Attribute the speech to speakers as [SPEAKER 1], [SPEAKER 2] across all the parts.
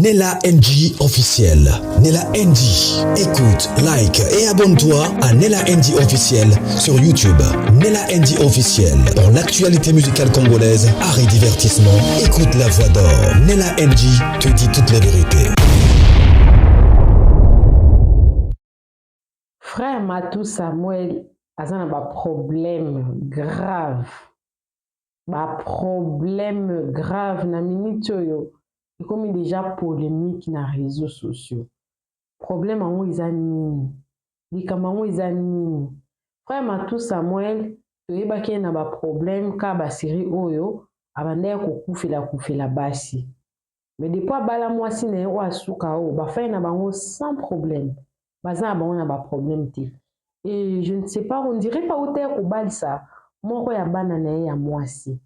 [SPEAKER 1] Nella NG officiel. Nella NG. Écoute, like et abonne-toi à Nella NG officiel sur YouTube. Nella NG officiel. Pour l'actualité musicale congolaise, art et divertissement, écoute la voix d'or. Nella NG te dit toute la vérité.
[SPEAKER 2] Frère Matou Samuel aza na ba problème grave ba problème grave na minute oyo ekomi deja polemique na réseaux sociaux. Problème yango eza nini? Likambo yango eza nini? Frère Matou Samuel toyebaki ye na ba problème ka ba série oyo abandaki kokufela kufela basi. Mais depuis abala mwasi na ye oyo asuka oyo bafai na bango sans problème. Baza na bango na ba problème te. Et je ne sais pas, on dirait pas uta ya kobalisa moko ya bana na ye ya mwasi.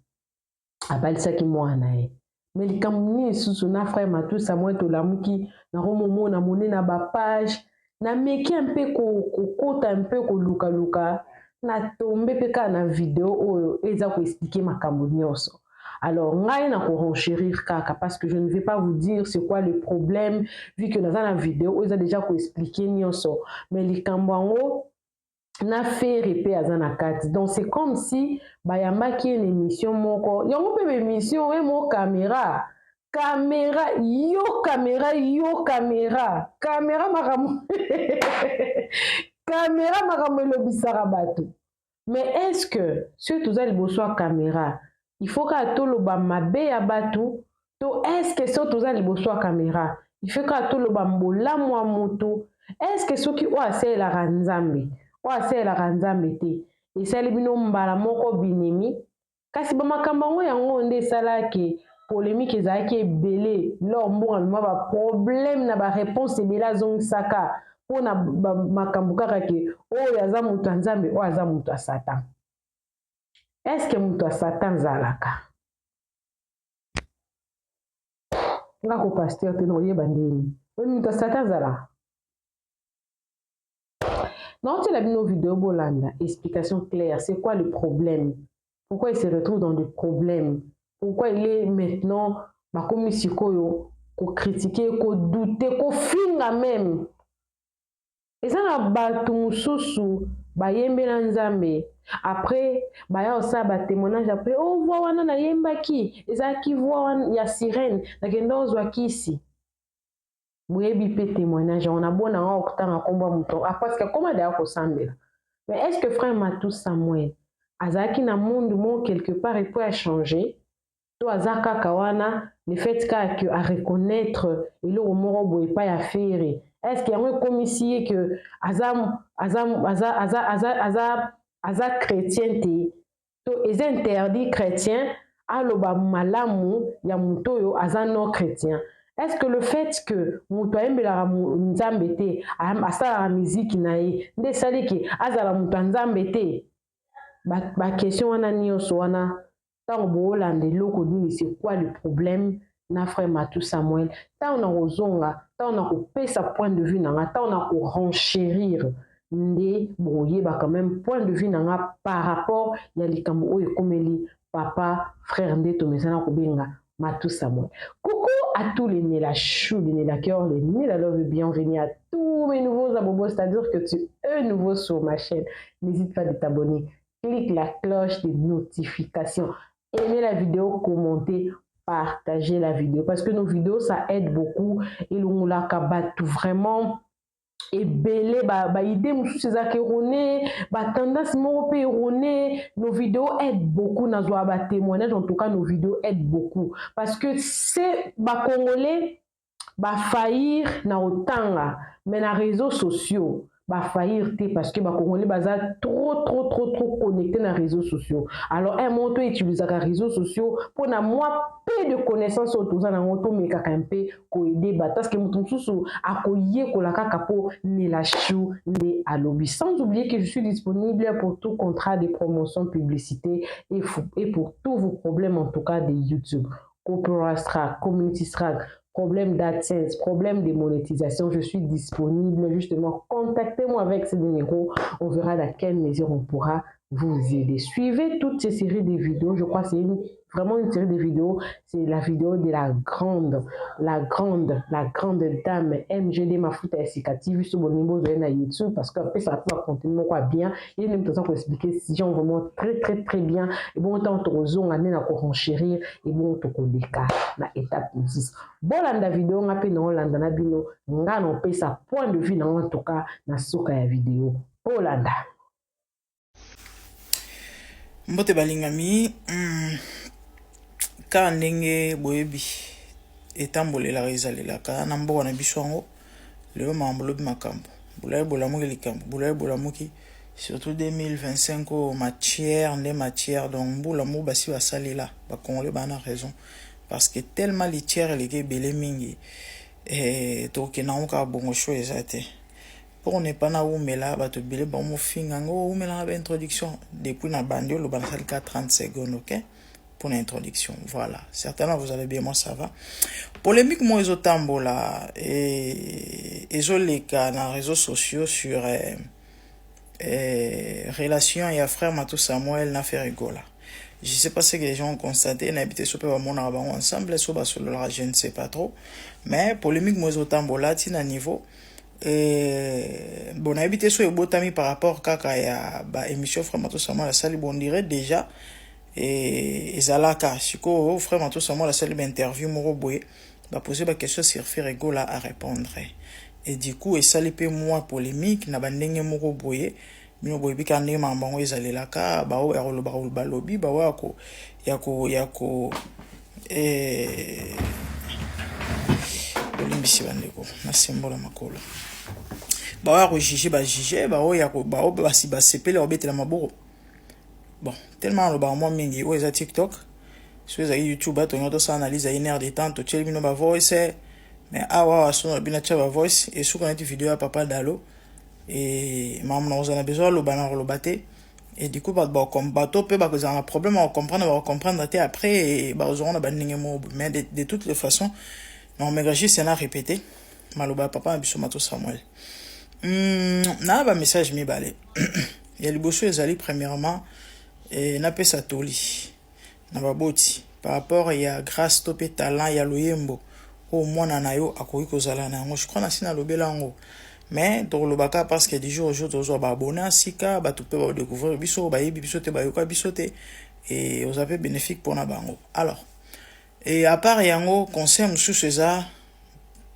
[SPEAKER 2] Abalisaki mwana na ye. Mais likambo nini lisusu na frère Matou Samuel tolamuki nakomomona mone na ba page nameki mpe kokota mpe kolukaluka na tombe mpe kaka na video oyo eza koexpliquer makambo nyonso. Alors ngai na korenchérir kaka parce que je ne vais pas vous dire c'est quoi le problème vu que naza na video oyo eza déjà koexpliquer nyonso. Mais likambo yango na Ferre mpe aza na kati, donc c'est comme si bayambaki ye na émission moko yango mpe baémission oyo mo caméra caméra yo caméra yo caméra caméra makambo caméra makambo elobisaka bato. Mais est-ce que soki toza liboso ya caméra, il faut kaka toloba mabe ya bato? To est-ce que soki toza liboso ya caméra, il faut kaka toloba bolamu ya moto? Est-ce que soki oyo asalelaka Nzambe, oyo asalelaka Nzambe te, esali bino mbala moko binemi? Kasi bamakambo yango yango nde esalaki polémique ezalaki ebele. Lor mbongo amema baproblème na baréponse ebele azongisaka mpona makambo kaka ke oyo aza moto ya Nzambe, oyo aza moto ya Satan. Est-ce moto ya Satan azalaka? Nga ko pasteur te, na oyeba ndeni oyo moto ya Satan azalaka. Naotiela bino video, bolanda explication claire. C'est quoi le problème? Pourquoi il se retrouve dans des problèmes? Pourquoi il est maintenant bakomi sikoyo kocritiquer, kodouter, kofinga même? Eza na bato mosusu bayembela Nzambe, après baya kosala batémoignage après: "Oh, voix wana nayembaki ezalaki voix ya sirène, nakende ozwa kisi." Boyebi mpe témoignage yango nabonanga okotanga nkombo ya moto parce que akoma daya kosambela. Mais est ce que frère Matou Samuel azalaki na monde moko quelque part epo achanger, to aza kaka wana, le fait kaka ke areconnaître eloko moko boye epai ya Ferre, est ce que yango ekomisi ye ke aza chrétien te, to eza interdit chrétien aloba malamu ya moto oyo aza non chrétien? Est ce que le fait que moto ayembelaka Nzambe te, asalaka miziki na ye, nde esali ke azala moto ya Nzambe te? Baquestion wana nyonso wana, ntango boolanda eloko nini, c'est quoi le problème na frère Matou Samuel? Ntango na kozonga, ntango na kopesa point de vue na nga, ntango na korenchérir, nde bokoyeba quand même point de vue na nga par rapport ya likambo oyo ekomeli papa frère nde tomesana kobenga Matou Samuel. Coucou à tous les Nella Chou, les Nella Cœur, les Nella Love, bienvenue à tous mes nouveaux abonnés, c'est-à-dire que tu es nouveau sur ma chaîne. N'hésite pas de t'abonner, clique la cloche de notification, aimez la vidéo, commentez, partagez la vidéo parce que nos vidéos, ça aide beaucoup et elongolaka bato vraiment ebele baidée mosusu ezalaka erroné, batendance moko mpe erroné. Nos vidéos aident beaucoup, nazwa batémoignage. En tout cas, nos vidéos aident beaucoup parce que c'est bacongolais bafaillir na kotanga, mais na réseaux sociaux bafaillir te, parce que bacongolais baza trop trop trop trop connecté na réseaux sociaux. Alors un moto utilisaka réseaux sociaux mpona mwa peu de connaissance oyo toza nango, tomekaka mpe koaider bato, parce que moto mosusu akoyekola kaka mpo Nela Chou nde alobi. Sans oublier que je suis disponible pour tout contrat de promotion, publicité et pour tous vos problèmes, en tout cas de YouTube: copyright strike, community strike, problème d'AdSense, problème de monétisation, je suis disponible. Justement, contactez-moi avec ce numéro. On verra dans quelle mesure on pourra vous aider. Suivez toutes ces séries de vidéos. Je crois que c'est vraiment une série de vidéos. C'est la vidéo de la grande, la grande, la grande dame MGD Mafuta Esika TV sur mon niveau de na YouTube parce qu'après ça peut contenu moko bien. Il est même pour expliquer si gens vraiment très très très bien. Et bon, tant tozonga nde na korenchérir et bon tokoleka na étape mosusu. Bolanda video nga mpe naolanda na bino, nga na opesa point de vue nango en tout cas na suka ya video. Bolanda.
[SPEAKER 3] Mbote balingami, kaka ndenge boyebi etambolelaka ezalelaka na mboka na biso yango. Lelo makambo, lobi makambo, bolayi bolamuki likambo, bolayi bolamuki, surtout 2025 oyo matière nde matière. Donc mbula moko basi basalela bacongolais baa na raison, parce que tellement litière eleki ebele mingi, tokokenda yango kaka bongo. Sho eza te mpo ne pas nawumela. Bato ebele bamofinga yango, owumelanga baintroduction. Depuis na bandi oloba, nasali ka 30 secondes, ok, pour l'introduction. Voilà, certainement vous allez bien, moi ça va. Polémique moko ezotambola ezoleka na réseaux sociaux sur relation ya frère Matou Samuel na Ferre Gola. Je sais pas ce que les gens ont constaté, nayebi te so mpe bamonaka bango ensemble, so basololaka, je ne sais pas trop, mais polémique moko ezotambola ntina niveau bon, nayebi te so ebotami par rapport kaka ya baémission frère Matou Samuel asali. Bon, on dirait déjà ezalaka. Sikoyo frère Matou Samuel asali bainterview moko boye, bapose baquestion sur Ferre Gola, à répondre, et du coup esali mpe mwa polémique na bandenge moko boye. Bino boyebi kaka ndenge makambo yango ezalelaka. Baoyo ya koloba balobi, baoyo ya ko bolimbisi bandeko, nasembola makolo, baoyo ya kojuger bajuger, baoyo ya baoyo basi basepeli bakobetela maboko. Bon, tellement alobaka mwa mingi, oyo eza TikTok. So ezalaki YouTube, atongi tosala analyse ya une heure de temps, totieli bino bavoice. Mais awa awa so na bino atia bavoice, esuka neti video ya papa Dalo e makambo na kozala na besoin aloba na koloba te. Et du coup bato mpe bakozala na problème ya kocomprendre, bakocomprendre te. Après bakozonga na bandenge moko. Mais de toutes les façons, nakomeka juste na répéter maloba ya papa na biso Mato Samuel. Na bamessage mibale ya liboso ezali: premièrement, napesa toli na baboti par rapport ya grâce to mpe talent ya loyembo oyo mwana na yo akoki kozala na yango. Je crois nasi nalobela yango, mais tokolobaka parce que du jour au jour tozwa baabonné ya sika, bato mpe badécouvrir biso, bayebi biso te, bayoka biso te, e oza mpe bénéfique mpona bango. Alors, et à part yango, conseil mosusu eza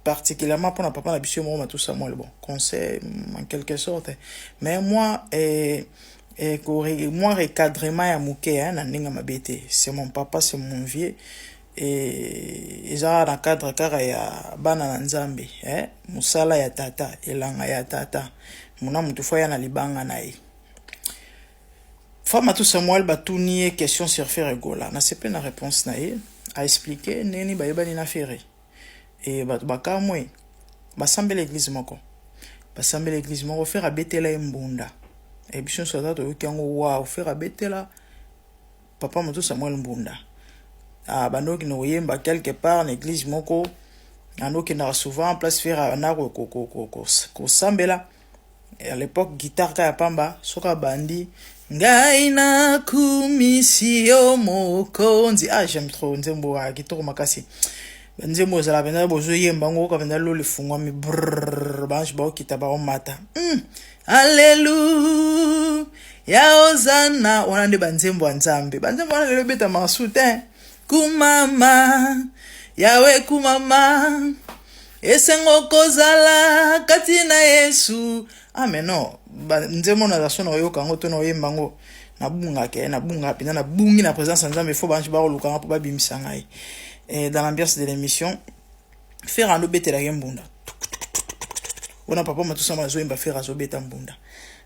[SPEAKER 3] particulièrement mpona papa na biso moko Matou Samuel. Bon, conseil en quelque sorte, mais moi moi recadrement ya moke, hein, na ndenge mabe te. C'est mon papa, c'est mon vieux, e eza na cadre kaka ya bana na Nzambe, eh? Mosala ya tata, elanga ya tata, mona motu fo aya na libanga na ye. Frère Matou Samuel, batuni ye question sur Ferre Gola. Nasepe na réponse na ye, aexpliquer ndenge bayebani na Ferre e bato bakamwe. Basambela église moko, basambela église moko. Ferre abetela ye mbunda e biso nyonso ata toyoki yango. Wow, Ferre abetela papa Matou Samuel mbunda. Ah, bandi okende koyemba quelque part na église moko, andi okendaka souvent place Ferre abanda kosambela. À l'époque, guitare ka ya pamba. Soki abandi "Ngai nakumisi yo mokonzi", ah, j'aime trop nzembo ya kitoko makasi. Nzembo ezala mpenza, bozoyemba yango, oyoka mpenza lolo efungwami brrr, baange baokita, baomata. Alleluya, ozana wana nde banzembo ya Nzambe. Banzembo wana lelo ebetamaka su te. Kumama Yawe, kumama, esengo kozala kati na Yesu. Ah, mais non, nzembo naza so na oyoka yango to na oyemba yango, nabungaka, nabungaka mpenza, nabungi na présence ya Nzambe. Fo bange bakolukanga mpo babimisa ngai dans l'ambiance de l'émission. Ferre ando obetelaki mbunda wana, papa Matusama azoyemba, Ferre azobeta mbunda.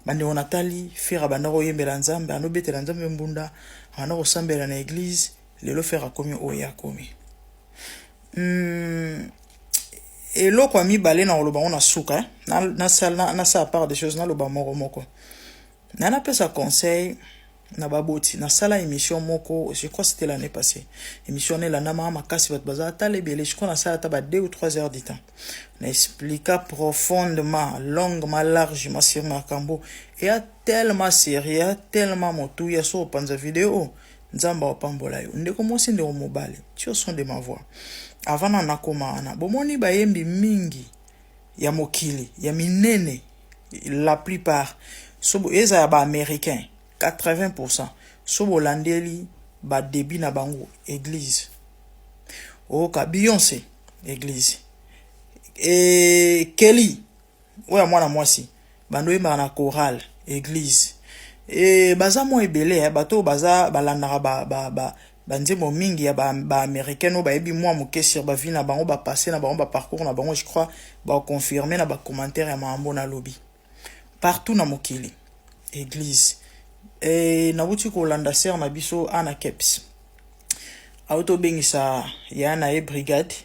[SPEAKER 3] Bandeko, natali Ferre abanda koyembela Nzambe, andobetela Nzambe mbunda, abanda kosambela na église. Lelo Ferre akomi oyo akomi. Eloko ya mibale na koloba ngo na suka, eh? Nasala part des choses, naloba moko moko na napesa conseil. Na baboti, nasala émission moko, je crois c'était l'année passée. Émission wana elandamaka makasi, bato baza tala ebele. Je crois nasala ata ba 2 ou 3 heures du temps, na explika profondément, longuement, largement sur makambo eya tellement sérieux, eya tellement motuya. So opanza video, Nzambe aopambola yo, ndeko mwasi, ndeko mobali. Tu au son de ma voix, avant na nakoma wana, bomoni bayembi mingi ya mokili ya minene, la plupart so eza ya baaméricain, 80. So bolandeli badébut na bango, église. Oyoka Beyoncé, église. E Kelly oyo ya mwana mwasi, bando oyembaka na chorale, église. E baza mwa ebele, bato oyo baza balandaka banzembo mingi ya baaméricaine, oyo bayebi mwa moke sur bavie na bango, bapassé na bango, baparcours na bango, je crois baconfirme na bacommentaire ya makambo nalobi. Partout na mokili, église. E nawuti kolanda sœur na biso Ana Keps, awuti obengisa ya na ye Brigade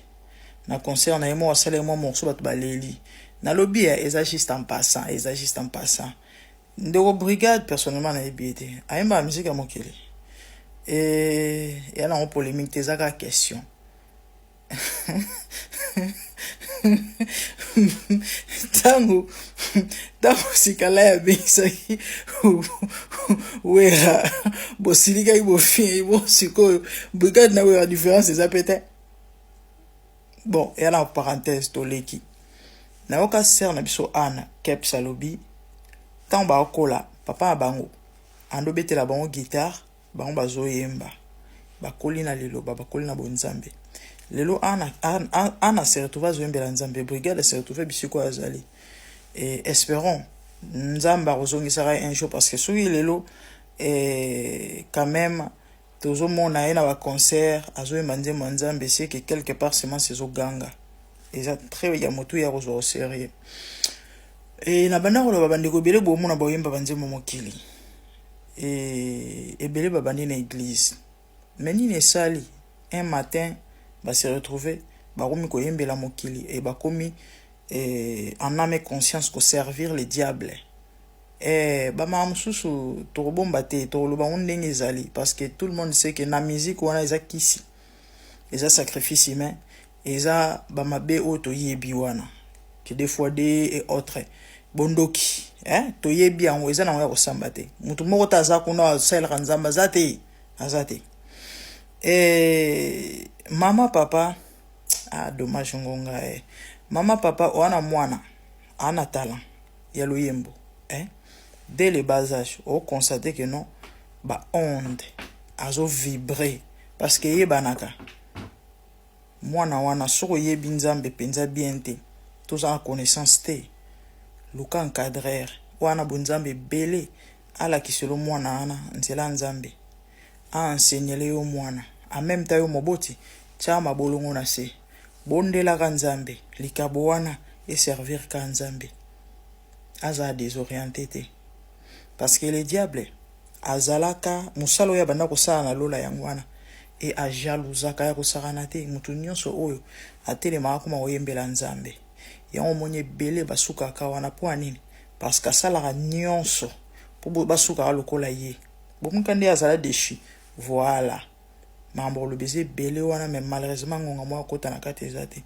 [SPEAKER 3] na concert na ye moko, asala ye mwa morceau, bato baleli. Nalobi ya eza juste en passant, eza juste en passant. Ndeko Brigade, personnellement nayebi ye te, ayembaka musique ya mokili. E eya nango polémique te, eza kaka question. Ntango Sikala abengisaki Wera, bosilikaki, bofingi. Bon, sikoyo Brigade na Wera, différence eza pe te. Bon, eya na parenthèse, toleki. Nayoka sœur na biso Ana Keps alobi ntango bakola, papa na bango andobetela bango guitare, bango bazoyemba, bakoli na liloba, bakoli na bonzambe. Lelo Ana, Ana, Ana se retrouve azoyembela Nzambe, Brigade se retrouve bisika oyo azali. Et espérons Nzambe akozongisaka ye un jour, parce que soki lelo quand même tozomona ye na baconcert azoyemba nzembo ya Nzambe, c'est que quelque part semence ezoganga, eza très ya motu ya kozwa au sérieux. E na banda koloba, bandeko ebele bomona baoyemba banzembo mokili e, ebele babandi na église. Mais nini esali un matin base retrouve bakomi koyembela mokili e bakomi en âme et conscience koservir le diable? Bamaka mosusu tokobomba te, tokoloba ngo ndenge ezali, parce que tout le monde sait que na musique wana eza kisi, eza sacrifice humain, eza bamabe oyo toyebi wana, que des fois de et autres bondoki, eh? Toyebi yango, eza nango ya kosamba te. Motu moko te aza kuna asalelaka Nzambe, aza te, aza te. Mama, papa, ah, dommage, ngonga. Mama, papa, wana mwana ana talent ya loyembo, eh? Dès le bas âge oconstate que non, baonde azovibre, parce que eyebanaka mwana wana. Soki oyebi Nzambe mpenza bien te, toza na connaissance te, luka encadreur wana bonzambe ebele, alakiselo mwana wana nzela ya Nzambe, aensegnele yo mwana. En même temps, yo moboti, tia mabolongo na se, bondelaka Nzambe, likabo wana eservir ka Nzambe, azala désorienté te, parce que le diable azalaka mosala oyo abanda kosala na lola yango wana e ajalousaka ya kosakana te motu nyonso oyo atelemaka koma koyembela Nzambe. Yango omoni ebele basukaka wana. Mpo ya nini? Parce que asalaka nyonso mpo basukaka lokola ye. Bomonika nde azala déchu. Voilà, makambo koloba eza ebele wana, mais malheureusement ngonga moko akota na kati eza te.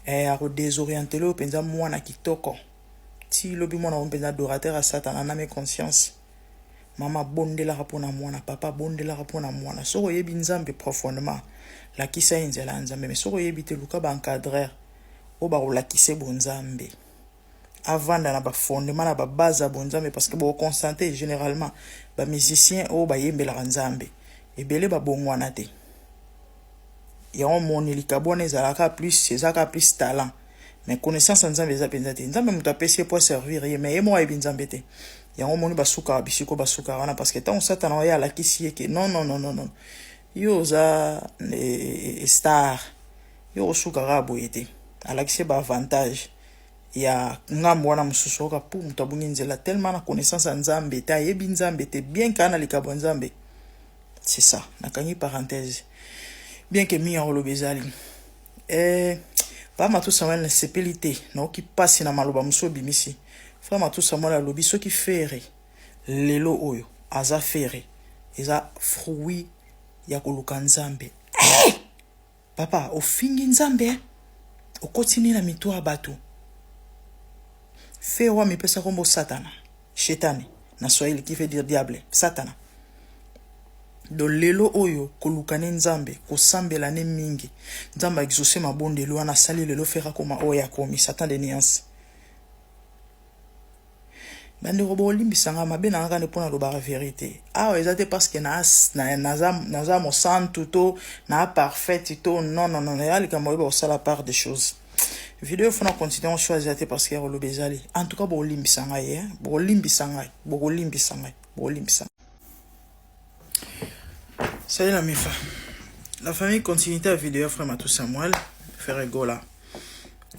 [SPEAKER 3] Akodésorientele oyo mpenza mwana kitoko ti lobi, mwana oyo mpenza adorateur ya Satana en âme conscience. Mama, bondelaka mpona mwana. Papa, bondelaka mpona mwana. Soki oyebi Nzambe profondément, lakisa ye nzela ya Nzambe. Mais soki oyebi te, luka baencadreur oyo bakolakisa bonzambe, avanda na bafondement, na babase ya bonzambe, parce que bokonstate généralement bamusicien oyo bayembelaka Nzambe ebele babongwana te. Yango moni likabo wana ezalaka plus, ezalaka plus talent, mais connaissance ya Nzambe eza mpenza te. Nzambe moto apesi ye po aservir ye, mais ye moko ayebi Nzambe te. Yango moni basukaka bisiko basukaka wana, parce que ntango Satana oye alakisi ye ke non, non, non, non, non, yo oza star, yo osukaka boye te, alakisi ye baavantage ya ngambo wana mosusu, oyoka pu moto abungi nzela tellement na connaissance ya Nzambe te, ayebi Nzambe te bien kaa na likabo ya Nzambe. C'est ça, nakangi parenthèse, bien que mingi ya koloba ezali. Papa Matu Samuel, nasepeli te, naoki mpasi na maloba mosusu obimisi. Frère Matu Samuel alobi soki Ferre lelo oyo aza Ferre eza fruit ya koluka Nzambe. Hey! Papa ofingi Nzambe eh? Okoti nini na mitu ya bato? Ferre amipesa kombo Satana, Shetani na Swahili qui veut dire diable, Satana. Do lelo oyo koluka ne Nzambe, kosambela ne mingi. Nzambe a exaucer mabondeli wana asali lelo Ferre akoma oyo akomi, Satan de nuance. Bandeko bolimbisa nga mabe na nga kaka mpo nalobaka verite awa eza te parce que naza, naza mosantu to na parfaite to non non non, eza likambo oyeba kosala part des choses. Video fona continue on choix eza te parce que ya koloba ezali. En tout cas bolimbisa ngai, eh? Bolimbisa ngai, bokolimbisa ngai, bolimbisa. Salut la mifa, la famille, continuité ya video ya frère Matou Samuel Ferre Gola.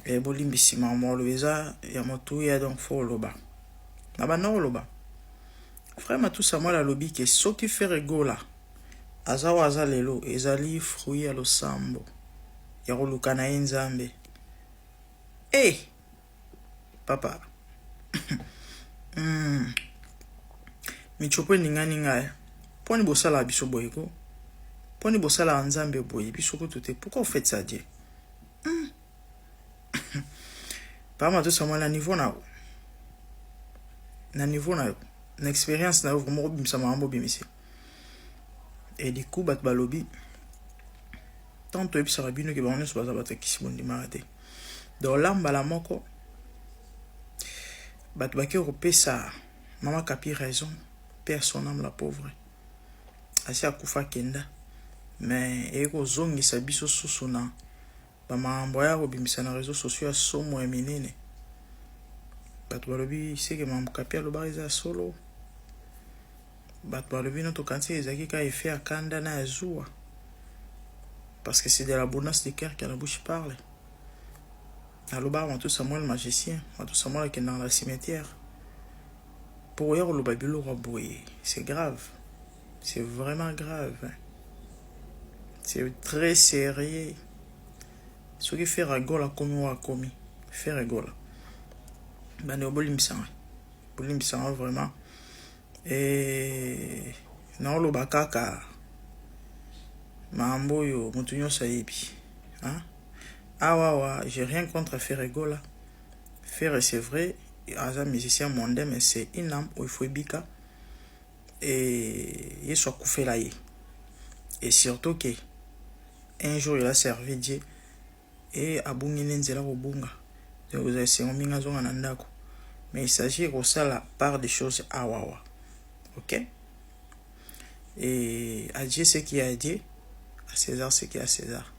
[SPEAKER 3] E bolimbisi, makambo oloba eza ya motuya, donc faut oloba na banda koloba. Frère Matou Samuel alobi ke soki Ferre Gola aza oyo aza lelo, ezali fruit ya losambo, ya koluka na ye Nzambe. E papa, michopo eningani ngai. Mponi bosalaka biso boye ko? Mponi bosalaka Nzambe boye? Biso kutu te. Pourquoi vous faites ça, Dieu? Papa Matou Samuel, na niveau na yo, na niveau na yo, na expérience na yo, vraiment obimisa makambo obimisi. Et du coup bato balobi, tant toyebisaka bino ke bango nyonso baza bato ya kisi, bondimaka te. Donc la mbala moko bato bake kopesa mama Kapi raison, paix à son âme, la pauvre asi akufa akenda, mais eye kozongisa biso susu na bamakambo aya kobimisa na réseaux sociaux ya somo ya minene. Bato balobi seke makambo Kapi alobaka eza ya solo. Bato balobi no, tokanisi ezalaki kaka effet ya kanda na ya zuwa, parce que c'est de l'abondance du cœur que la bouche parle. Alobaka Matou Samuel magicien, Matou Samuel akendaka na cimetière po koya koloba biloko ya boye. C'est grave, c'est vraiment grave, c'est très sérieux. Soki Ferre Gola akomi oyo akomi, Ferre Gola, bandeko bolimbisanga, bolimbisanga vraiment. E naoloba kaka makambo oyo moto nyonso ayebi. Awa awa, j'ai rien contre Ferre Gola. Ferre, c'est vrai, aza musicien mondain, mais c'est une âme oyo faut ebika. E Yesu akufela ye, et surtout que un jour il a servi Dieu e abungi nde nzela kobunga. Donc ozala esengo mingi azonga na ndako, mais il s'agit kosala part des choses awawa. Ok, et à Dieu ce qui est à Dieu, à César ce qui est à César.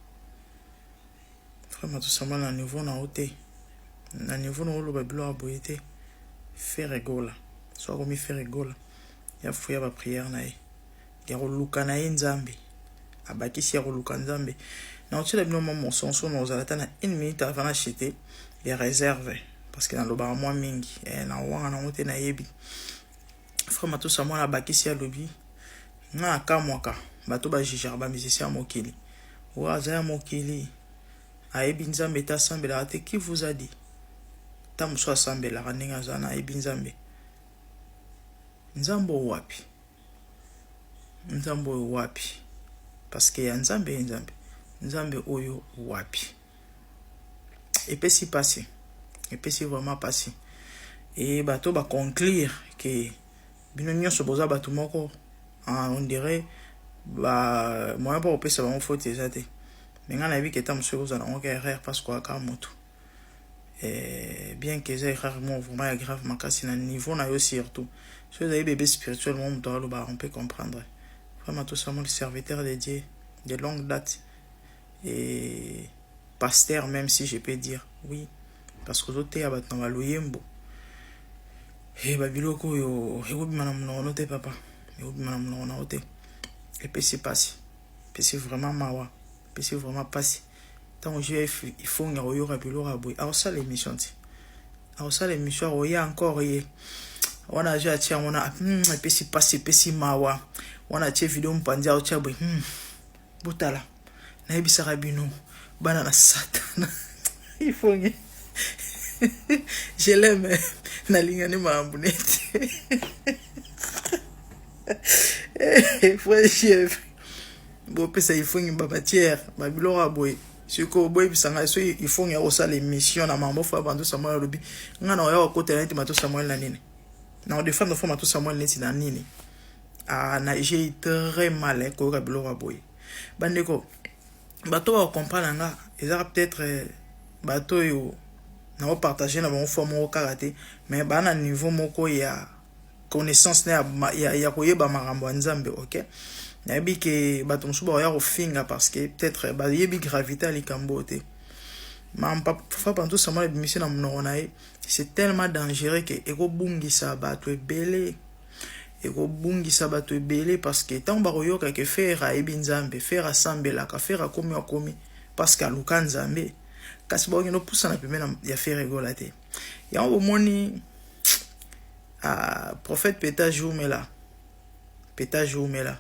[SPEAKER 3] Vraiment tosamba na niveau na yo te, na niveau na oloba biloko ya boye te. Ferre Gola so akomi Ferre Gola, ya fruit ya baprière na ye, ya koluka na ye Nzambe. Abakisi ya koluka Nzambe. Na otiela bino mwa mosonso na ozala ata na une minute avant na chite ya réserve, parce que nalobaka mwa mingi, eh, na wanga nango te. Nayebi frère Matusa mwana abakisi, alobi: nga nakamwaka bato bajugeaka bamusicien ya mokili oyo aza ya mokili, ayebi Nzambe te, asambelaka te. Qui vous a dit? Ta mosusu asambelaka ndenge aza na ayebi Nzambe. Nzambe oyo wapi? Nzambe oyo wapi? Parce que ya Nzambe ye Nzambe, Nzambe oyo wapi? Epesi mpasi, epesi vraiment mpasi. E bato baconclure ke bino nyonso boza bato moko, on dirait ba moyen mpo kopesa bango faute eza te. Me ngai nayebi ke ta mosusu ekozala yango ka erreur, parce que aka moto, bien que eza erreur moko vraiment ya grave makasi na niveau na yo, surtout soki ezali bébé spirituel mo moto alobaka, on peut comprendre. Vraiment tout simplement le serviteur de Dieu de longue date et pasteur même, si je peux dire oui, parce que ozoteya bato na baloyembo e babiloko oyo ekobima na monoko no te. Papa, ekobima na monoko na yo te. Epesi mpasi, epesi vraiment mawa, epesi vraiment mpasi. Ntango je ifongi akoyoka biloko ya boye, akosala émission ti akosala émission, akoya encore ye wana azwi atia yango na epesi mpasi, epesi mawa. Wana atie video mopanzi, aotia boye, botala, nayebisaka bino bana na Satana. Ifongi, je l'aime, nalingani makambo neti. Frère chef, bopesa Ifongi bamatière, babiloko ya boye. Sikoyo boyebisa ngai, soki Ifongi akosala émission na mambo Frère Bantu Samuel alobi, ngai na oya kokotela neti Mato Samuel na nini, na odéfendre frère Mato Samuel neti na nini? Ah, na j'ai très mal koyoka biloko ya boye. Bandeko, bato bakocomprendre nga, ezaka peut-être bato oyo naopartage na bango foi moko kaka te, mais baa na niveau moko ya connaissance na ya koyeba makambo ya Nzambe. Ok, nayebi ke bato mosusu bakoya kofinga parce que peut-être bayebi gravité ya likambo oyo te. Frère Panto Samuel ebimisi na monoko na ye, c'est tellement dangereux ke ekobungisa bato ebele, ekobungisa bato ebele, parce que ntango bakoyoka ke Ferre ayebi Nzambe, Ferre asambelaka, Ferre akomi, akomi parce que aluka Nzambe, kasi bakokende opusana pembeni ya Ferre Gola te. Yango bomoni, ah, prophète Peta Joumela, Peta Joumela,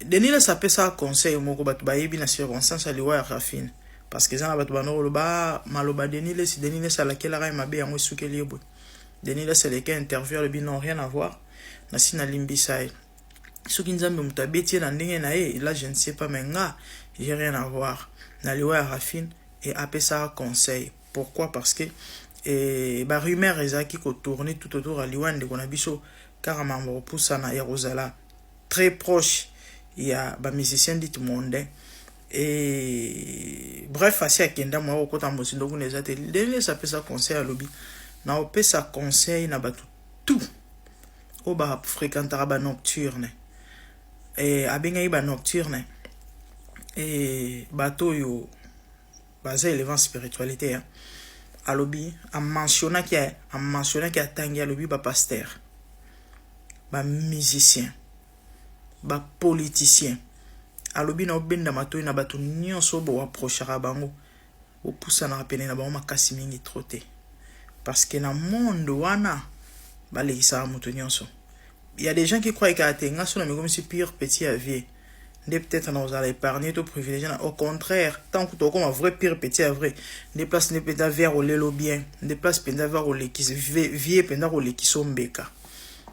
[SPEAKER 3] Denis Lessie apesaka conseil moko, bato bayebi na circonstance ya liwa ya Rafine, parce que eza na bato bando koloba maloba Denis Lessie, Denis Lessie alakelaka ye mabe, yango esukeli ye boye. Denis Lessie aleki interview, alobi: "Non, rien à voir, nasi nalimbisa ye. Soki Nzambe moto abeti ye na ndenge na ye, là je ne sais pas, mais nga j'ai rien à voir na liwa ya Rafine." E apesaka conseil, pourquoi? Parce que barumeur ezalaki kotourne tout autour ya liwa ndeko na biso, kaka makambo kopusana ya kozala très proche ya bamusicien dit mondain. E bref, asi akenda, moya kokota mozindo kuna eza te. Denis apesa conseil, alobi: "Na opesa conseil na bato tout oyo bafréquentaka banocturne." E abengaki banocturne e bato oyo baza élevant spiritualité, hein. Alobi, amentionnaki, atangi, alobi bapasteur, bamusicien, bapoliticien. Alobi: "Na obenda matoi na bato nyonso oyo boapprochaka bango, bopusanaka pene na bango makasi mingi trop te, parce que na monde wana balekisaka moto nyonso." Y a des gens qui croient kaka te nga so na mikomisi pire petit ya vie nde peut-être na kozala épargné to privilégié. Na au contraire, tant que tokoma vrai pire petit ya vrai, nde place nde mpenza vers olelo bien, nde place mpenza vers olekisa vie, mpenza kolekisa ombeka.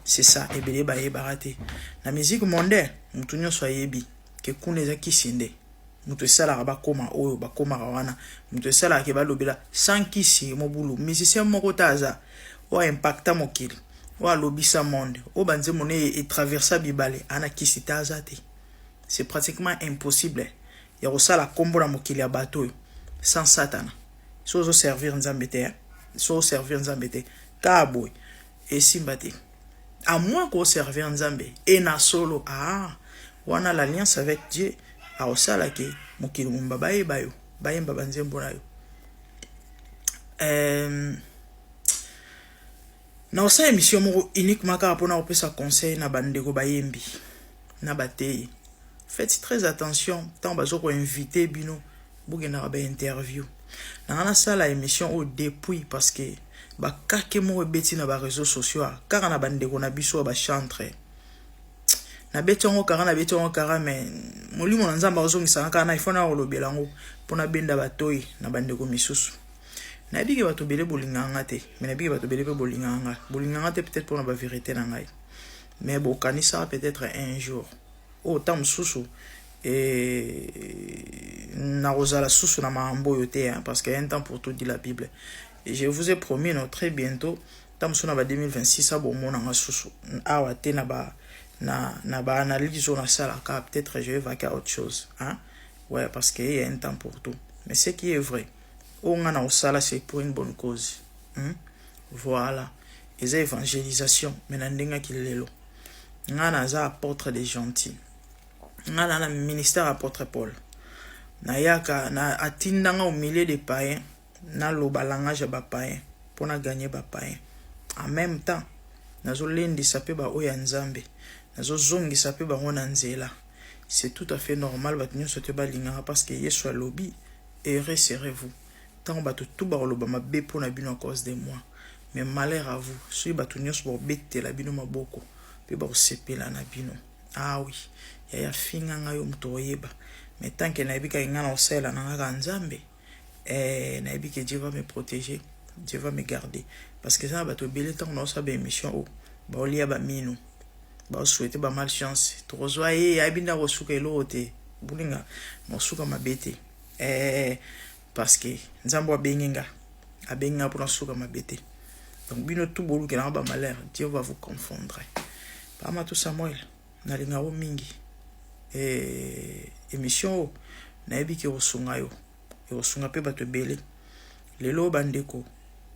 [SPEAKER 3] C'est ça, ebele bayebaka te. Na musique mondaine, motu nyonso ayebi ke kuna eza kisi nde moto esalaka bakóma oyo bakómaka wana, moto esalaka ke balobela. Sans kisi, mobulu. Musicien moko te aza oyo aimpacta mokili, oyo alobisa monde, oyo banzembo ne etraversa bibale, ana kisi te, aza te. C'est pratiquement impossible ya kosala nkombo na mokili ya bato oyo sans Satana. So ozoservir Nzambe te, so oservir Nzambe te, kaka boye esimba te, à moins koservir Nzambe e na solo. Ah, wana l'alliance avec Dieu akosalaki mokili momba bayeba yo, bayemba banzembo na yo. Na kosala émission moko uniquement kaka mpona kopesa conseil na bandeko bayembi na bateyi: faites très attention ntango baza koinvite bino, bokendaka bainterview. Na nga nasala émission oyo depuis, parce que bakake moko ebeti na baréseau sociaux kaka na bandeko na biso ya bachantre. Nabeti yango kaka, nabeti yango kaka, mais molimo na Nzambe azongisaka kaka na ifo na kolobela yango mpona benda batoi na bandeko misusu. Nayebi ke bato ebele bolingaka nga te, mais nayebi ke bato ebele mpe bolingaka nga. Bolingaka nga te peut-être mpona bavérité na ngai, mais bokanisaka peut-être un jour oyo ta mosusu nakozala susu na makambo oyo te, parce qu'il y a un temps pour tout, dit la Bible. Et je vous ai promis, no, très bientôt, ta mosusu na ba 2026, abomonanga susu awa te na ba na baanalyse oyo nasalaka. Peut-être je vais vaquer à autre chose, hein? Ouais, parce qu'il y a un temps pour tout. Mais ce qui est vrai, oyo nga na kosala, c'est pour une bonne cause? Voilà, eza évangélisation, mais na ndenge lelo nga naza apôtre des gentils. Nga na ministère apôtre Paul, nayaka na atindanga au milieu des païens, naloba langage ya bapaïen mpona gagner bapaïen. En même temps nazolendisa mpe baoyo ya Nzambe, nazozongisa mpe bango na nzela. C'est tout à fait normal, bato nyonso te balingaka, parce que Yesu alobi: "Heureux serez-vous ntango bato tu bakoloba mabe mpona bino à cause de moi, mais malheur à vous soki bato nyonso bakobetela bino maboko mpe bakosepela na bino." Ah oui, yaya, finga ngai, yo moto oyeba, mais tant que nayebi kaka ngai na kosalela na ngaka Nzambe, nayebi ke Dieu va me protéger, Dieu va me garder, parce que eza na bato ebele, ntango naosala baémission oyo, baolia bamino. Basouhaite ba malchance. Tokozwa ye ayebi nde akosuka eloko te. Bolinga mosuka mabe te. Eh, parce que Nzambe abengi nga. Abengi nga mpona suka mabe te. Donc bino tout bolukelanga ba malheur, Dieu va vous confondre. Pama tout Samuel, nalinga yo mingi. Eh, émission oyo nayebi ke ekosunga yo. Ekosunga mpe bato ebele. Lelo bandeko,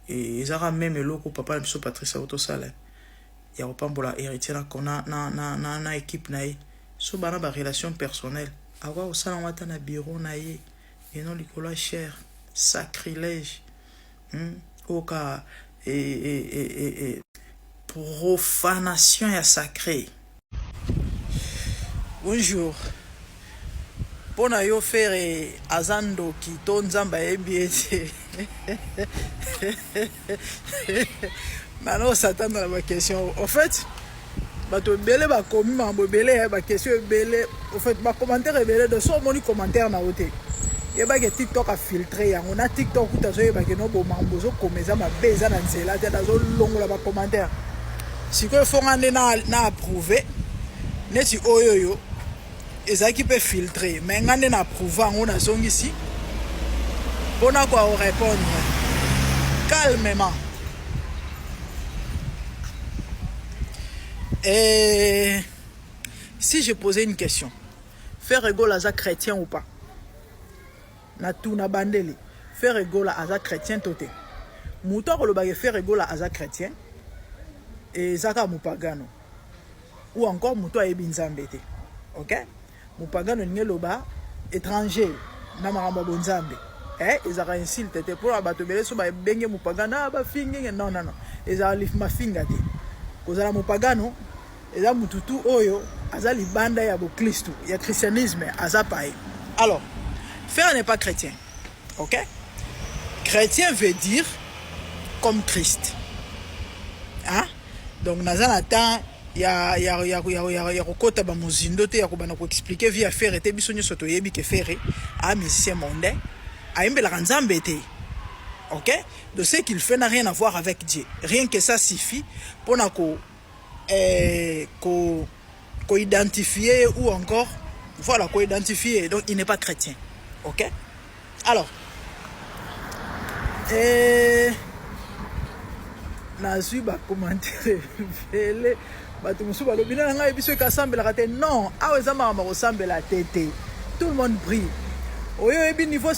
[SPEAKER 3] eh, ezaka meme eloko papa na biso Patrice autosala ya kopambola héritier na, na, na, na, na, na équipe na ye. So bana ba relation personnelle, akoka kosala yango ata na bureau na ye, et non likolo ya chair, sacrilège. Oka e, e, e, e, e, profanation ya sacré. Bonjour. Mpo na yo Ferre aza ndoki to Nzambe ayebi ye te? Nano s'attendre na ba question. En fait, bato ebele bakomi makambo ebele, ba question ebele, en fait ba commentaire ebele. Donc so omoni commentaire na yo te, yebake TikTok afiltre yango. Na TikTok kuta azoyebake no bo makambo ozokoma eza mabe, eza na nzela te, azolongola ba commentaire. Sikoyo fonga nde na, na approuve neti oyo oyo ezalaki mpe filtre, mais nga nde na approuve yango, nazongisi mpona ko répondre calmement. Et si je posais une question, Ferre Gola aza chrétien ou pas? Na tuna bandeli, Ferre Gola aza chrétien to te? Moto akolobaka Ferre Gola aza chrétien eza kaka mopagano ou encore moto ayebi Nzambe te. Ok? Mopagano elingi eloba étranger na makambo ya bonzambe. Eh, ezalaka insulte te mpona bato ebele so babenge mopagano, ah, bafingi. Non, non, non, ezalaka mafinga te. Kozala mopagano eza mutu tu oyo aza libanda ya boklistu, ya christianisme, aza paye. Alors Ferre n'est pas chrétien. Ok, chrétien veut dire comme Christ, hein? Donc naza na temps ya ya ya ya ya, ya kokota ba mozindo te, ya kobanda koexpliquer vie ya Ferre te. Biso nyonso toyebi ke Ferre a musicien mondain, ayembelaka Nzambe te. Ok, donc ce qu'il fait n'a rien à voir avec Dieu. Rien que ça suffit mpona ko eh, ko ko-identifier ou encore voilà, ko-identifier. Donc il n'est pas chrétien. Ok, alors eh, nazwi bacommentaire ebele. Bato mosusu balobi na ngai biso ekasambelaka te. Non, awa eza makambo ya kosambela te te. Tout le monde prie. Oyo oyebi niveau,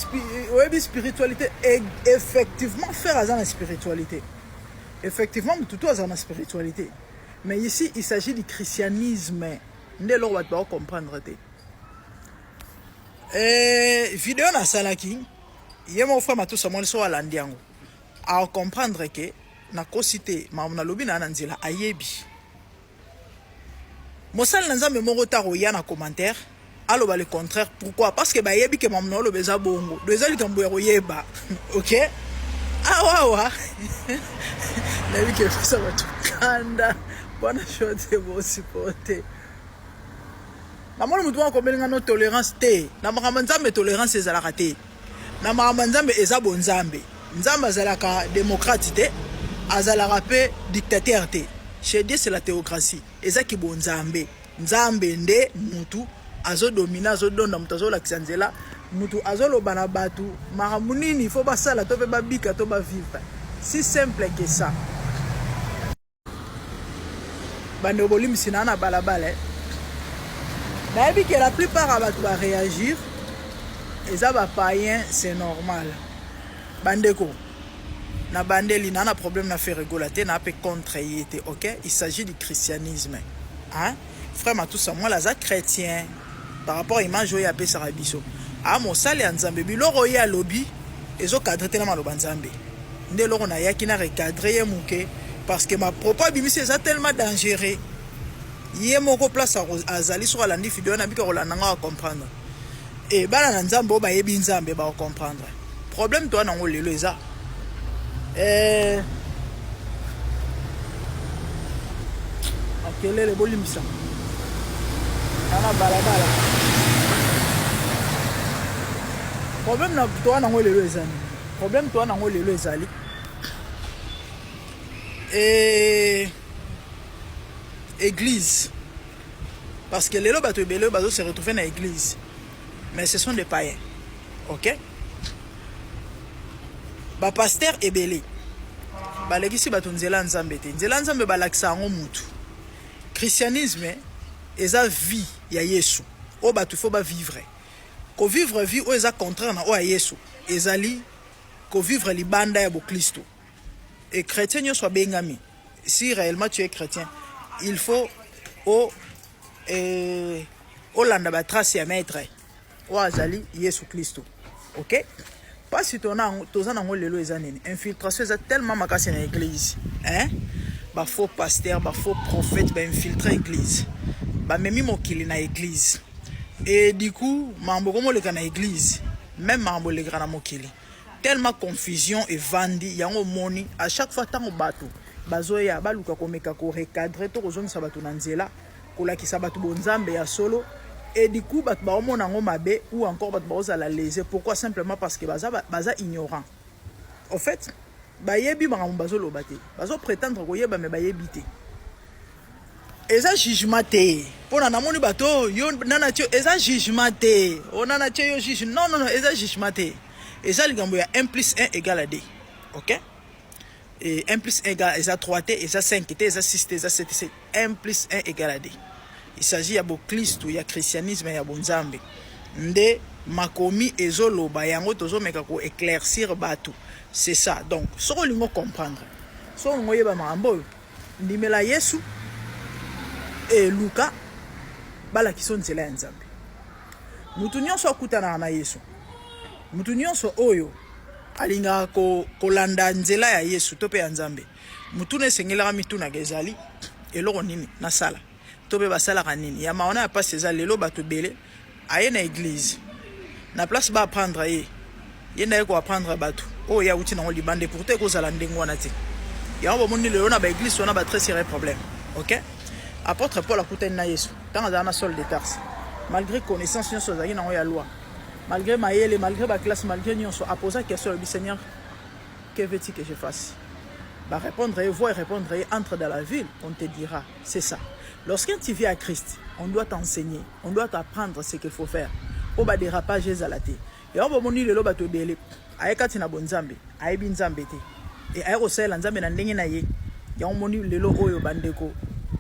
[SPEAKER 3] oyebi spiritualité. Et effectivement Ferre aza na spiritualité. Effectivement motu to aza na spiritualité, mais ici il s'agit du christianisme. Nde eloko bato bakocomprendre te. Eh, video nasalaki ye moko frère Matusa mwana so alandi yango acomprendre ke nakosi te. Makambo nalobi na na nzela, ayebi mosali na Nzambe moko ta koya na commentaire aloba le contraire. Pourquoi? Parce que bayebi ke makambo na oloba eza bongo. Do eza likambo ya koyeba. Ok, awawa nayebi ke epesa bato kanda wana sho te bosupporte. Namoni motu moko akomelinga no tolérance te na makambo ya Nzambe. Tolérance ezalaka te na makambo ya Nzambe, eza bonzambe. Nzambe azalaka démocrate te, azalaka mpe dictateur te. Chez Dieu c'est la théocratie, ezaki bonzambe. Nzambe nde mutu azodomine, azodonda, moto azolakisa nzela, mutu azoloba na bato makambo nini fo basala to mpe babika to bavivre. Si simple que ça. Bandeko, bolimbisi na na balabala. Nayebi ke la plupart ya bato baréagir eza bapayen, c'est normal. Bandeko, na bandeli na na problème na Ferre Gola te, na mpe contre ye te. Ok, il s'agit du christianisme, hein? Frère Matusa Mwala aza chrétien par rapport à image oyo apesaka biso. A mosali ya Nzambe, biloko oyo alobi ezocadre te na maloba Nzambe. Nde eloko nayaki na recadre ye moke, parce que bapropos abimisi eza tellement dangereux. Ye moko place azali, soki alandi video na bika kolanda nga, acomprendre. E bana na Nzambe oyo bayebi Nzambe bakocomprendre. Problème toa nango lelo eza eh, makelele, bolimbisa na balabala. Problème na toa nango lelo eza nini? Problème toa nango lelo ezali e église. Parce que lelo bato ebele oyo bazo se retrouver na église, mais ce sont des païens. OK? Ba pasteur ebele balekisi bato nzela ya Nzambe te. Nzela ya Nzambe balakisa yango mutu. Christianisme eza vie ya Yesu oyo bato faut ba vivre. Ko vivre vie oyo eza contraire na oyo ya Yesu ezali ko vivre libanda ya boklisto. Et chrétien nyonso abengami, si réellement tu es chrétien, il faut o eh, olanda ba trace ya maître oyo azali Yesu Klisto. OK? Pasi toza nango lelo eza nini? Infiltration eza tellement makasi na église, hein? Ba faux pasteur, ba faux prophète ba infiltre église, bamemi mokili na église, et du coup makambo ekomoleka na église, même makambo elekaka na mokili, tellement confusion evandi. Yango omoni, à chaque fois ntango bato bazoya baluka komeka korecadrer to kozongisa bato na nzela, kolakisa bato bonzambe ya solo, et du coup bato baomona yango mabe ou encore bato baozala lésé. Pourquoi? Simplement parce que baza ignorant. En fait, bayebi makambo bazoloba te, bazoprétendre koyeba, mais bayebi te. Eza jugement te mpona namoni bato yo nana tie, eza jugement te o nana tie yo juge. Non, non, non, eza jugement te. Eza likambo ya 1 plus 1 égale à 2. OK? Et 1 plus 1 égale, eza 3 te, eza 5 te, eza 6 te, eza 7 te. 1 plus 1 égale à 2. Il s'agit ya boklisto, ya christianisme, ya bonzambe nde makomi ezoloba. Yango tozomeka koéclaircir bato, c'est ça. Donc soki olingi comprendre, soki olingi oyeba makambo oyo, ndimela Yesu, eluka balakisa nzela ya Nzambe. Mutu nyonso akutanaka na Yesu, mutu nyonso oyo alingaka kolanda nzela ya Yesu to mpe ya Nzambe, mutuna esengelaka mitunaka ezali: eloko nini nasala to mpe basalaka nini? Ya mawana ya mpasi eza lelo, bato ebele aye na église, na place baapprendre ye, ye nde aye koapprendre bato oyo ye awuti nango libanda. Pourtant ekozala ndenge wana te. Yango bomoni lelo na baéglise wana, batrès sérieux problème. OK, apôtre Paul akutani na Yesu ntango azala na Saul de Tarse. Malgré connaissance nyonso azalaki nango ya loi, malgré mayele, malgré baclasse, malgré nyonso, aposa question, alobi: "Seigneur, que veux-tu que je fasse?" Barépondre ye, voix répondre ye: "Entre dans la ville, on te dira." C'est ça. Lorsque tu viens à Christ, on doit t'enseigner, on doit t'apprendre ce qu'il faut faire po badérapage ezala te. Yango bomoni lelo bato ebele aye kati na bonzambe, ayebi Nzambe te, e aye kosalela Nzambe na ndenge na ye. Yango moni lelo oyo, bandeko,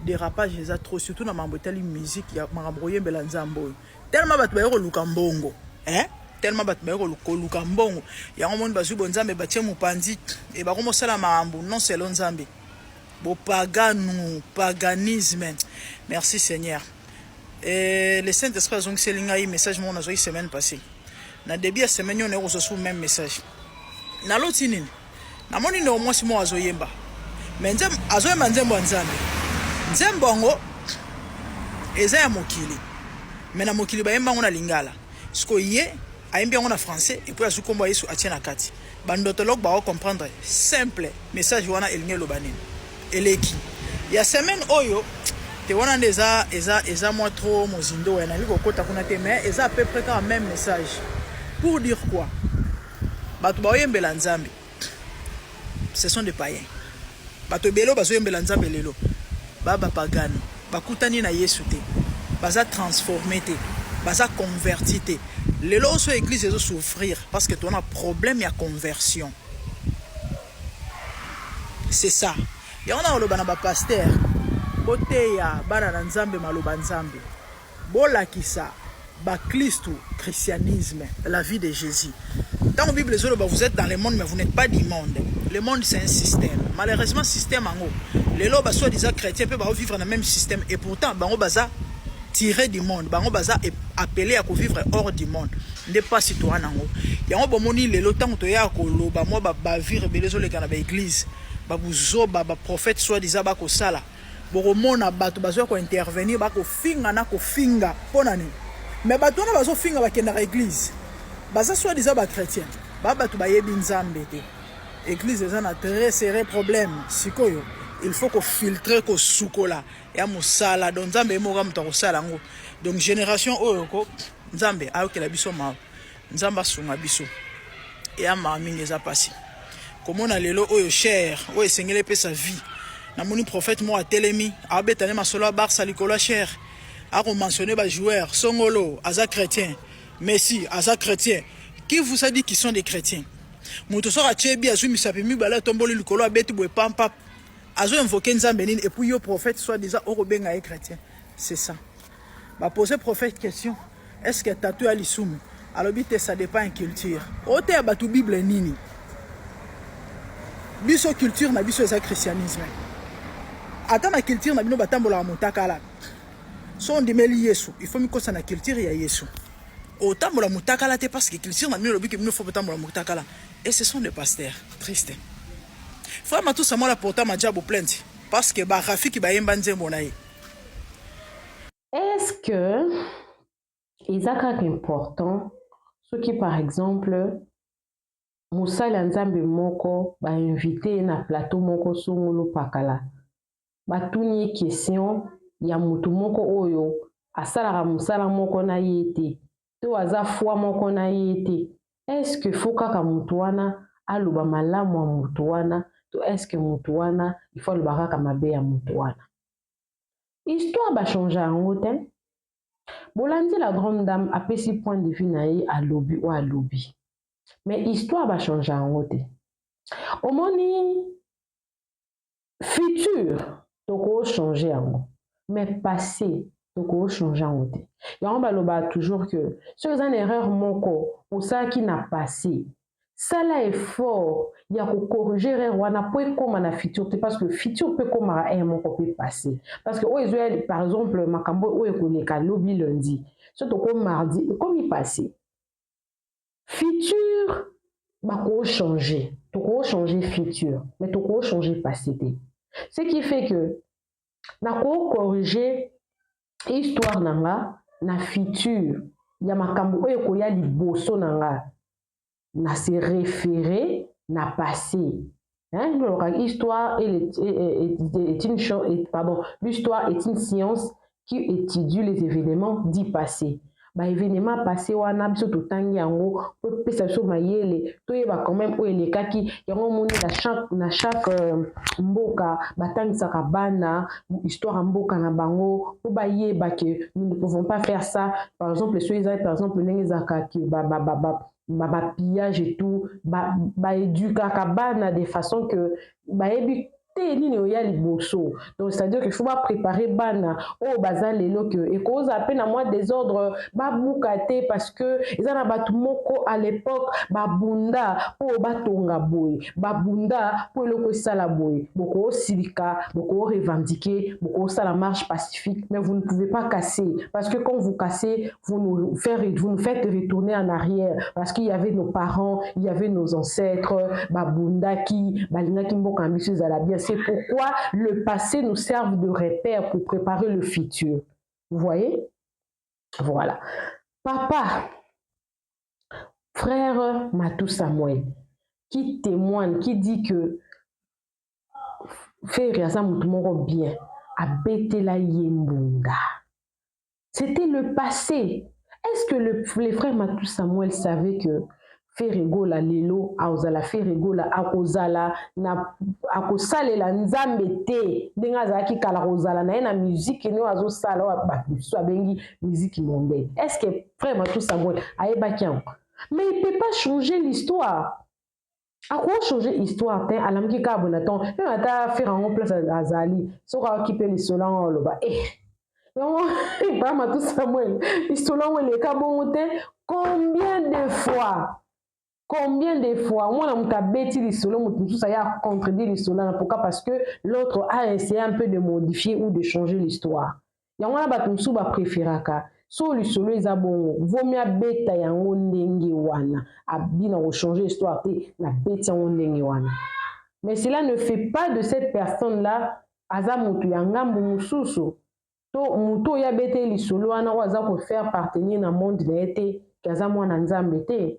[SPEAKER 3] dérapage eza trop, surtout na makambo etali musique, ya makambo koyembela Nzambe oyo. Tellement bato baye koluka mbongo, eh? Tellement bato baye koluka mbongo, yango moni bazwi bonzambe, batie mopanzi, e bakomosala makambo non selon Nzambe, bopaganu, paganisme. Merci Seigneur. Et le Saint Esprit azongiseli ngai message moko nazwaki semaine passée. Na début ya semaine oyo, naye kozwa su même message. Naloti nini? Namoni ndeko mwasi moko azoyemba, mais azoyemba nzembo ya Nzambe. Nzembo yango eza ya mokili, mais na mokili bayemba yango na lingala. Sikoyo ye ayembi yango na français et puis azwi nkombo ya Yesu, atie na kati. Bandotologue bakocomprendre simple message wana elingi eloba nini. Eleki ya semaine oyo te, wana nde eza mwa trop mozindo, ya nalingi kokɔta kuna te, mais eza à peu près kaka même message. Pour dire quoi? Bato baoyembela Nzambe, ce sont des païens. Bato ebele oyo bazoyembela Nzambe lelo, baa bapagano, bakutani na Yesu te, baza transformé te, baza converti te. Lelo oso église ezosouffrir parce que tona problème ya conversion, c'est ça. Yango na koloba na bapasteur: boteya bana na Nzambe maloba Nzambe, bolakisa baklistu christianisme, la vie de Jésus. Ntango Bible ezoloba: "Vous êtes dans le monde, mais vous n'êtes pas du monde." Le monde, c'est un système. Malheureusement, système yango lelo, basoi-disant chrétien mpe baovivre na même système, et pourtant bango baza tiré du monde, bango baza appelé ya kovivre hors du monde. Nde mpasi toa nango. Yango bomoni lelo, ntango toyaka koloba mwa bavire ebele ezoleka na baéglise, babuzoba, baprophète soi-disant bakosala, bokomona bato bazoya kointervenir, bakofinga na kofinga. Mpo na nini? Mais bato wana bazofinga bakendaka église, baza soi-disant bachrétien, ba bato bayebi Nzambe te. Église eza na très sérieux problème. Sikoyo il faut kofiltrer, kosukola ya mosala. Donc Nzambe ye moko moto akosala yango. Donc génération oyo ko, Nzambe ayokela biso mawa, Nzambe asunga biso. Eya mawa mingi, eza mpasi komona lelo oyo chaire oyo esengeli epesa vie. Namoni prophète moko atelemi, abeta nde masolo ya Barça likolo ya chaire. Akomentionne bajoueur songolo aza chrétien, Messi aza chrétien. Qui vous a dit qu'ils sont des chrétiens? Moto soki atie bi, azwi misapi mibale, atomboli likolo, abeti boye pampa, azo invoquer Nzambe nini? Et puis yo prophète soit disant okobenga ye chrétien, c'est ça. Bapose prophète question: est ce que tatou ya lisumu? Alobi te, ça dépend ya culture. Oteya bato Bible nini? Biso culture na biso eza christianisme. Ata na culture na bino batambolaka motakala. So ondimeli Yesu, il faut mikosa na culture ya Yesu. Otambola motakala te parce que culture na bino elobi ke bino faut botambola motakala. Et ce sont des pasteurs. Triste. Frère Matou Samuel aporta Majabu plainte parce que barafiki bayemba nzembo na ye.
[SPEAKER 2] Est-ce que eza kaka important soki, par exemple, mosali ya Nzambe moko bainvite ye na plateau moko songolo pakala, batuni ye question ya motu moko oyo asalaka mosala moko na ye te to aza foi moko na ye te, est-ce que faut kaka motu wana aloba malamu ya motu wana to est-ce que motu wana il faut aloba kaka mabe ya motu wana? Histoire bachange yango te. Bolandi, la grande dame apesi point de vue na ye, alobi oyo alobi, mais histoire bachange yango te. Omoni, futur tokochange yango, mais passé tokochange yango te. Yango balobaka toujours que soki eza na erreur moko osalaki na passé, sala effort ya kocorriger erreur wana mpo ekóma na futur te, parce que futur mpe ekómaka erreur moko mpe passé, parce que oyo ezoya, par exemple makambo oyo ekoleka lobi lundi, so toko mardi, ekomi passé. Futur bakochange, tokochange futur, mais tokochange passé te. Ce qui fait que nakocorriger histoire na nga na futur ya makambo oyo ekoya liboso na nga, na se référer na passé, hein? Histoire est, est, est une est, pardon, l'histoire est une science qui étudie les événements du passé. Baévénement passé wana, biso totangi yango po epesa biso mayele, toyeba quand même oyo elekaki. Yango omoni na chaque mboka batangisaka bana histoire ya mboka na bango mpo bayeba ke nous ne pouvons pas faire ça. Par exemple, so eza, par exemple, ndenge ezalaka ke bapillage et tout, baédukaka bana de façon que bayebi te nini oya liboso. Donc c'est à dire qu'il faut bapréparer bana oyo baza lelo ke ekozala mpe na mwa désordre, babuka te, parce que eza na bato moko à l'époque babunda mpo batonga boye, babunda mpo eloko esala boye. Bokosilika, bokorevendiquer, bokosala marche pacifique, mais vous ne pouvez pas casser, parce que quand vous cassez, vous nous faites retourner en arrière, parce qu'il y avait nos parents, il y avait nos ancêtres, babundaki, balingaki mboka na biso ezala bien. C'est pourquoi le passé nous serve de repère pour préparer le futur. Vous voyez? Voilà. Papa, frère Matou Samuel, qui témoigne, qui dit que Ferre aza motu moko bien, abetela ye mbunda. C'était le passé. Est-ce que les frères Matou Samuel savaient que Ferre Gola lelo akozala Ferre Gola, akozala na akosalela Nzambe te ndenge azalaki kala, kozala na ye na musique nde oyo azosala, oyo bato mosusu abengi musique mondaine? Est ce que frère Matou Samuel ayebaki yango? Mais il peut pas changer l'histoire, akochanger histoire te. Alamuki kaka boye na ntongo mpe ata Ferre yango place azali, soki aoki mpe lisolo yango, aloba eh yango pa Matou Samuel, lisolo yango eleka bongo te. Combien de fois, combien de fois omona moto abeti lisolo, moto mosusu aya contredire lisolo wana? Pourquoi? Parce que l'autre a essayé un peu de modifier ou de changer l'histoire. Yango wana bato mosusu bapréféraka so lisolo eza bongo, vomi abeta yango ndenge wana, abina kochanger histoire te, nabeti yango ndenge wana. Mais cela ne fait pas de cette personne là aza motu ya ngambu mosusu to motu oyo abeti lisolo wana, oyo aza kofaire appartenir na monde na ye te, ke aza mwana Nzambe te.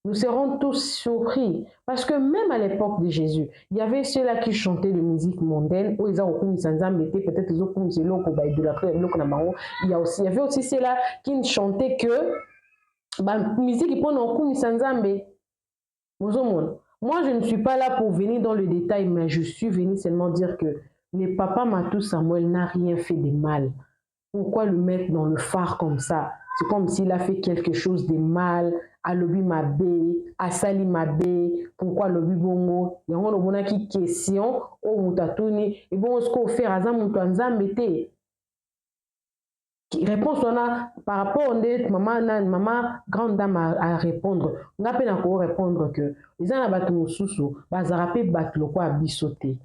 [SPEAKER 2] Nous serons tous surpris parce que même à l'époque de Jésus, il y avait ceux-là qui chantaient de musique mondaine, où ils ont Nzambe, peut-être ils ont eloko ba idolâtrie eloko na bango. Il y avait aussi ceux-là qui ne chantaient que ba musique mpona okumisa Nzambe. Bozomona. Moi, je ne suis pas là pour venir dans le détail, mais je suis venu seulement dire que le papa Matou Samuel n'a rien fait de mal. Pourquoi le mettre dans le phare comme ça? C'est comme s'il a fait quelque chose de mal, alobi mabe, asali mabe, pourquoi alobi bongo? Yango lomonaki question oyo moto atuni, ebongo sikoyo Ferre aza moto ya Nzambe te? Réponse wana par rapport nde mama nani, mama grande dame a répondre, nga mpe nako répondre que eza na bato mosusu bazalaka mpe bato lokola biso te.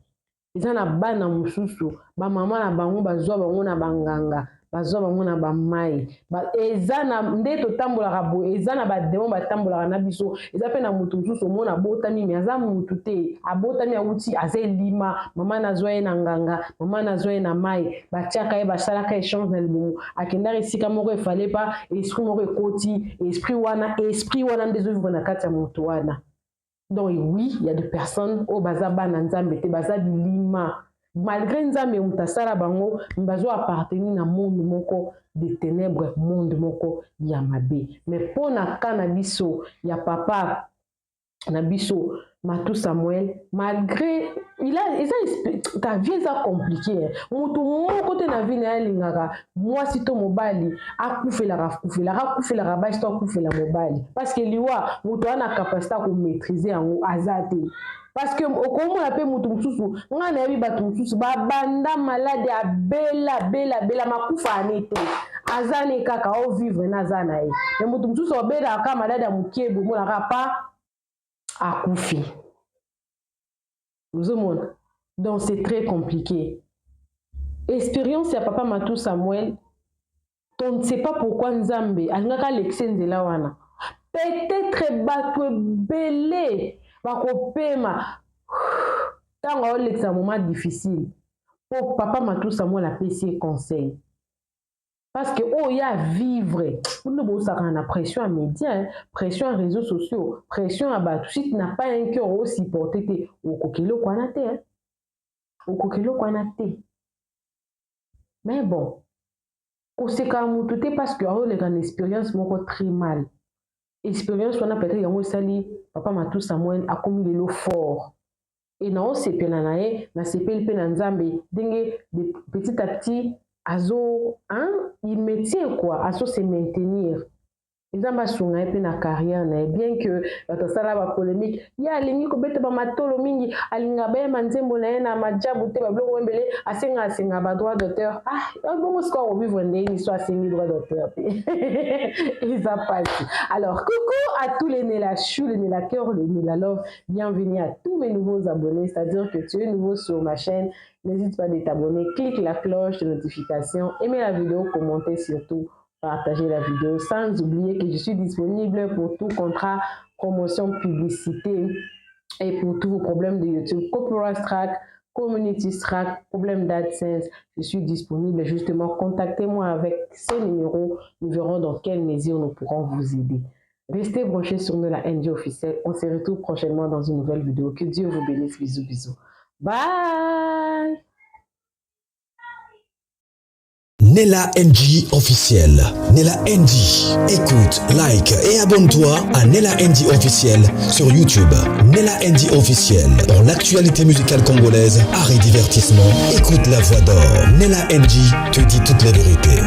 [SPEAKER 2] Eza na bana mosusu bamama na bango bazwa bango na banganga, bazwa bango na bamai ba, eza na nde totambolaka boye, eza na bademo batambolaka na biso. Eza mpe na motu mosusu omona abotami, me aza motu te, abotami awuti aza elima, mama nazwa ye na nganga, mama nazwa ye na mai, batiaka ye, basalaka échange na libumu, akendaka esika moko efale pa esprit moko ekoti, esprit wana nde ezovivre na kati ya motu wana. Donc oui, il y a des personnes oyo baza bana Nzambe te, baza bilima. Malgré Nzambe moto asala bango, bazo appartenir na monde moko de ténèbres, monde moko ya mabe. Mais mpo na ka na biso ya papa na biso Matou Samuel, malgré il a eza ta vie eza compliqué, motu moko te na vie na ye alingaka mwasi to mobali akufelaka, akufelaka, akufelaka basi to akufela mobali, parce que liwa, moto aza na capacité ya komaîtriser yango aza te. Parce que okomona mpe motu mosusu, ngai nayebi bato mosusu babanda malade, abela bela bela, makufa ane te, aza ne kaka ovivre na aza na ye. Me motu mosusu obelaka malade ya mokie, bomonaka pa akufi, ozomona. Donc c'est très compliqué, expérience ya papa Matou Samuel. On ne sait pas pourquoi Nzambe alingaka alekise nzela wana. Peut-être bato ebele bakopema ntango aolekisa moment difficile, mpo papa Matou Samuel apesi ye conseil, parce que oyo ya vivre kuna, bosakana na pression ya média, pression ya réseaux sociaux, pression ya bato. Si tu n'as pas un cœur osupporte te, okoki eloko wana te, okoki eloko wana te. Mais bon, koseka motu te, parce que aoleka na expérience moko très mal. Expérience wana, peut-être yango esali papa Matou Samuel akomi lelo fort. E naosepela na ye, nasepeli mpe na Nzambe ndenge de petit à petit azo, hein, il maintient quoi, azo se maintenir. Nzambe asunga ye mpe na carrière na ye, bien que bato asala bapolémique. Ye alingi kobeta bamatolo mingi, alingaka bayema nzembo na ye na majabu te, babiloko ebele asenga, asenga badroit d'auteur. Ah bongo sikoyo akovivre ndenge so asengi droit d'auteur te? Eza pasi. Alors coucou à tous les Nela Chou, les Nela Cœur, les Nela Love, bienvenue à tous mes nouveaux abonnés. C'est-à-dire que tu es nouveau sur ma chaîne, n'hésite pas de t'abonner, clique la cloche de notification, aimez la vidéo, commentez, surtout partager la vidéo, sans oublier que je suis disponible pour tout contrat, promotion, publicité et pour tous vos problèmes de YouTube, copyright strike, community strike, problème d'AdSense. Je suis disponible justement. Contactez-moi avec ce numéro. Nous verrons dans quelle mesure nous pourrons vous aider. Restez branchés sur nous, la NG officielle. On se retrouve prochainement dans une nouvelle vidéo. Que Dieu vous bénisse. Bisous, bisous. Bye.
[SPEAKER 1] Nella NG officiel. Nella NG. Écoute, like et abonne-toi à Nella NG officiel sur YouTube. Nella NG officiel. Pour l'actualité musicale congolaise, art et divertissement, écoute la voix d'or. Nella NG te dit toute la vérité.